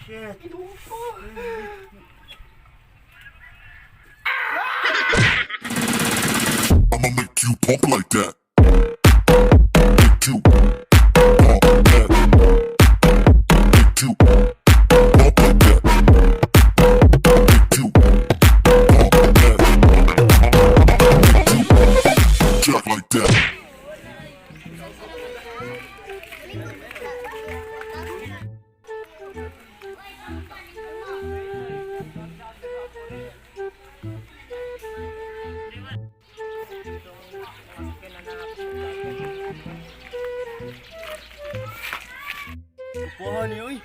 Shit. I'ma make you pump like that. Make you pump that. Make you pump like that. Make you pump that. Make you jack like that. Kuha ni oy.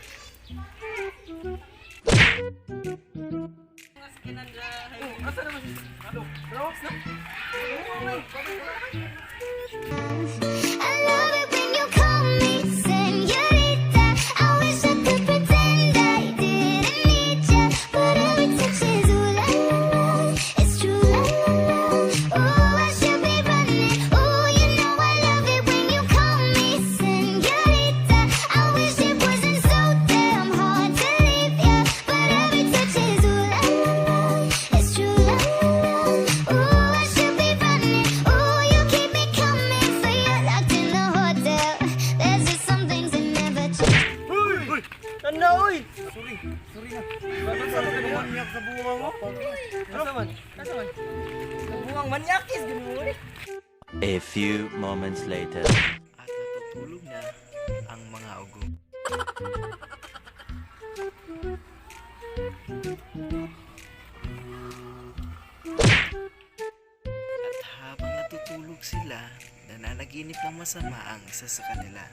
Oh, asa naman si Ano? Rox na? I love it when you call me señorita. I wish I could pretend I didn't need ya, but every touch is ooh la la la. It's true la la la. Ooh, I should be running. Ooh, you know I love it when you call me señorita. I wish it wasn't so damn hard to leave ya, but every touch is ooh la la la. It's true la la la. Ooh, I should be running. Ooh, you keep me coming for you. Locked in the hotel. There's just some things that never change. Uy! Tanda oy! Sorry, sorry na. Bakit sa mga manyak sa buwang mo? Asa man? Asa man? Sa buwang manyakis gud mo eh. A few moments later. At natutulog na ang mga ugong. At habang natutulog sila, nananaginip ng masama ang isa sa kanila.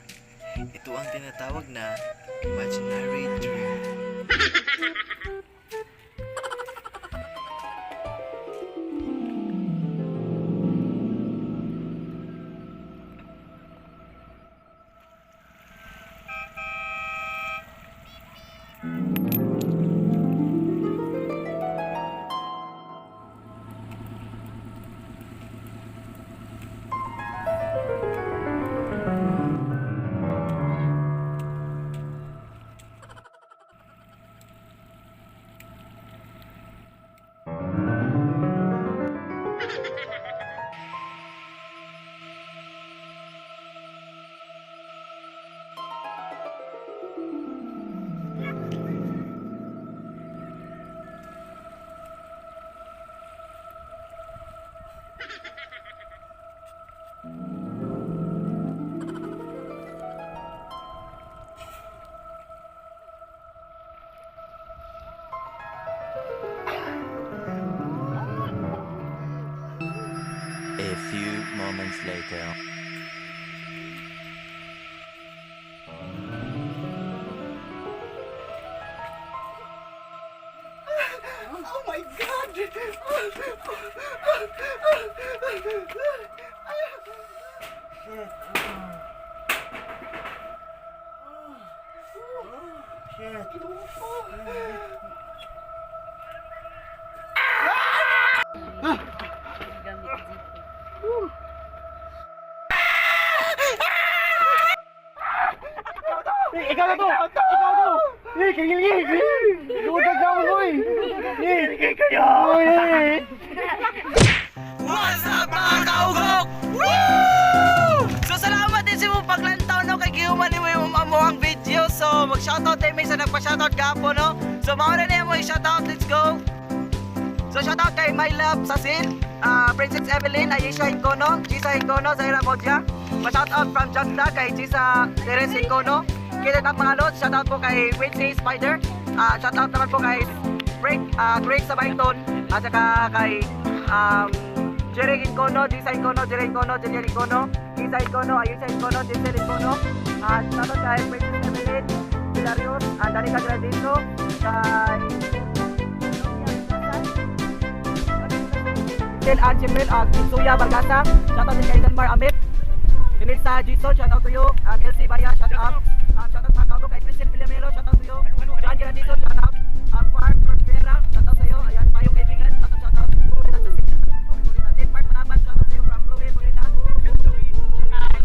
Ito ang tinatawag na imaginary dream. A few moments later. Oh my God! Shit. Shit. Ikaw na to! Ikaw to! Eh, kingil! Ludag na mo eh! Eh, kayo! Eh! What's up, mga kaugok? Woo! So salamat din sa imong paglantaw, no, kay gihuman nimo yung among video. So mag-shoutout tayo may sa nagpa-shoutout gahapon, no. So mao na niya mo i-shoutout. Let's go. So shoutout kay My Love Sasil, Princess Evelyn, Ayesha Incono, Gisa Incono, Zaira Moja. Pa-shoutout from Jagda kay Gisa Teres Incono. Kilit ang mga lods, shoutout po kay Wincy Spider. Shoutout naman po kay Break, Greg Sabayton, at saka kay Jerry Incono, Gisa Incono, Jerry Incono, Jeniel Incono, Gisa Incono, Ayesha Incono, Giselle Incono. At shoutout kay Princess Evelyn, Hilarion, Danica Gradiso, kay Tel Archimel, Kitsuya Bargasa, shoutout din kay Denmar Amit, Emilsa Jason, shoutout to you, Elsie Baya, shout out, shoutout mga kaubo kay Christian Villamelo, shoutout to you, John Gradiso, shout out, Farm Rivera, shoutout sa iyo, ayan, Payong Kaibigan, shoutout, shoutout, Denmark Manaban, shoutout to you from Chloe Molina, at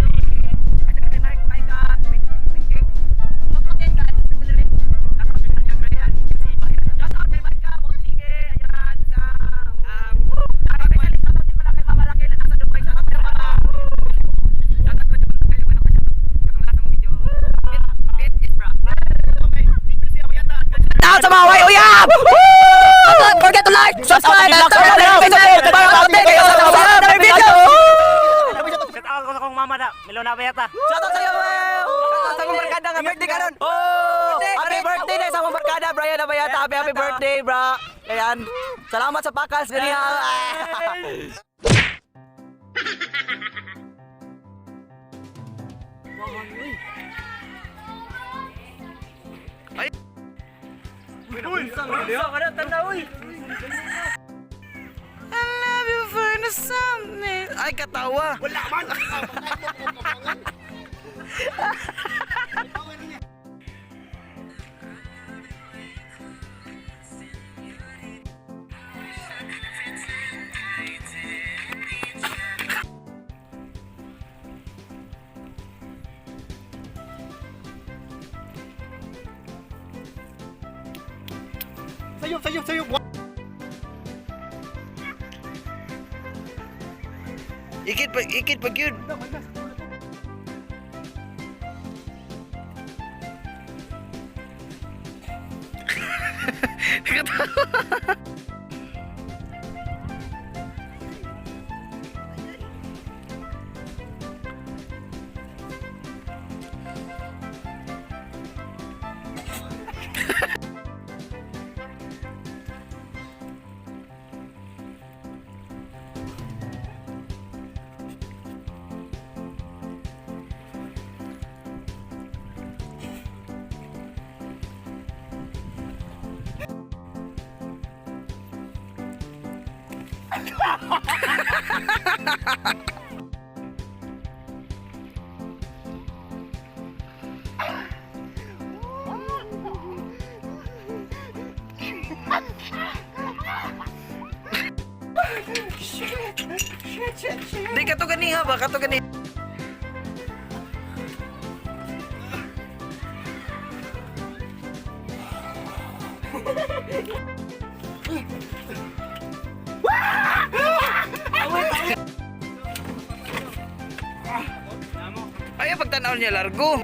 saka kay Mike, Mike, Mike, Mike, Like, subscribe, and turn on the notification para ma-update kayo sa mga video. Shout out ko sa akong mama na. Melona ba yata? Shout out sa iyo. Shout out sa akong barkada nga birthday karon. Oh! Happy birthday na sa akong barkada, Brian Abayata. Happy happy birthday, bra. Ayan. Salamat sa pakals ganiha. I love you for the something. Ay, katawa. Wala man. Sayop, sayop, sayop. Ikit pa, ikit pa gyud. Di kato ganiha ba? Kato ganiha. Ay, pagtanaw niya largo.